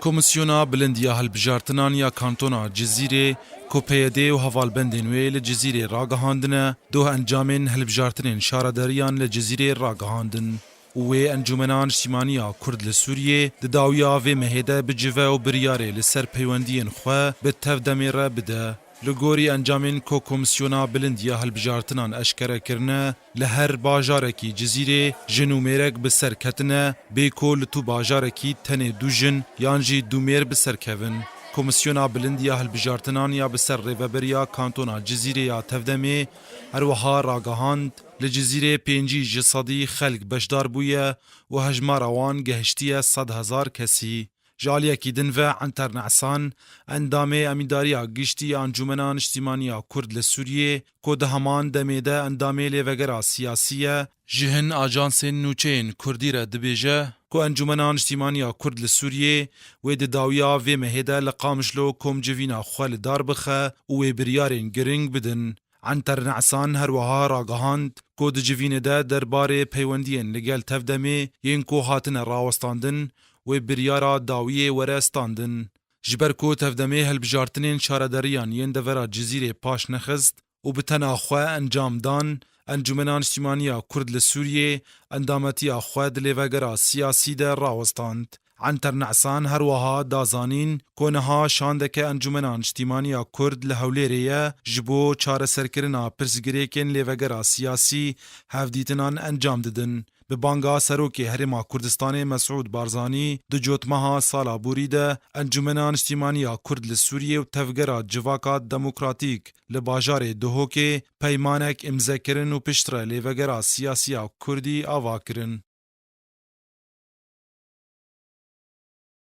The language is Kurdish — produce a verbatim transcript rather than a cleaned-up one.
Komîsyona Bilind ya Hilbijartinan ya Kantona Cizîrê, ku P Y D û hevalbendên wê li Cizîrê ragihandine, doh encamên hilbijartinên şaredariyan li Cizîrê ragihandin û wê Encûmena Niştîmaniya Kurd li Sûriyê di dawiya vê mehê de bicive û biryarê li ser peywendiyên xwe bi Tevdemê re bide. Li gorî encamên ku Komîsyona Bilind ya Hilbijartinan eşkere kirine, li her bajarekî Cizîrê jin û mêrek bi ser ketine, bê ku li tu bajarekî tenê du jin yan jî du mêr bi ser kevin. Komîsyona Bilind ya Hilbijartinan ya bi ser rêveberiya Kantona Cizîrê ya Tevdemê her wiha ragihand, li Cizîrê pêncî ji sedî xelk beşdar bûye û hejmara wan gehiştiye sed hezar kesî. Ji aliyekî din ve Enter Ne'san, endamê Emîndariya Giştî ya Encûmena Niştîmaniya Kurd li Sûriyê, ku di heman demê de endamê lêvegera siyasî ye, ji hin ajansên nûçeyên Kurdî re dibêje ku Encûmena Niştîmaniya Kurd li Sûriyê wê di dawiya vê mehê de li Qamişlo komcivîna xwe li dar bixe û wê biryarên giring bidin. Enter Ne'san her wiha ragihand ku di civînê de derbarê peywendiyên li gel Tevdemê yên ku hatine rawestandin, wê biryara dawiyê were standin. Ji ber ku Tevdemê hilbijartinên şaredariyan yên devera Cizîrê paş nexist û bi tena xwe encam dan, Encûmena Niştîmaniya Kurd li Sûriyê endametiya xwe di lêvegera siyasî de rawestand. Enter Ne'san her wiha da zanîn ku niha şandeke Encûmena Niştîmaniya Kurd li Hewlêrê ye, ji bo çareserkirina pirsgirêkên lêvegera siyasî hevdîtinan encam didin. Bi banga Serokê Herêma Kurdistanê Mesûd Barzanî, di cotmeha sala borî de Encûmena Niştîmaniya Kurd li Sûriyê û Tevgera Civaka Demokratîk li bajarê Duhokê peymanek îmze kirin û piştre lêvegera siyasî ya Kurdî ava kirin.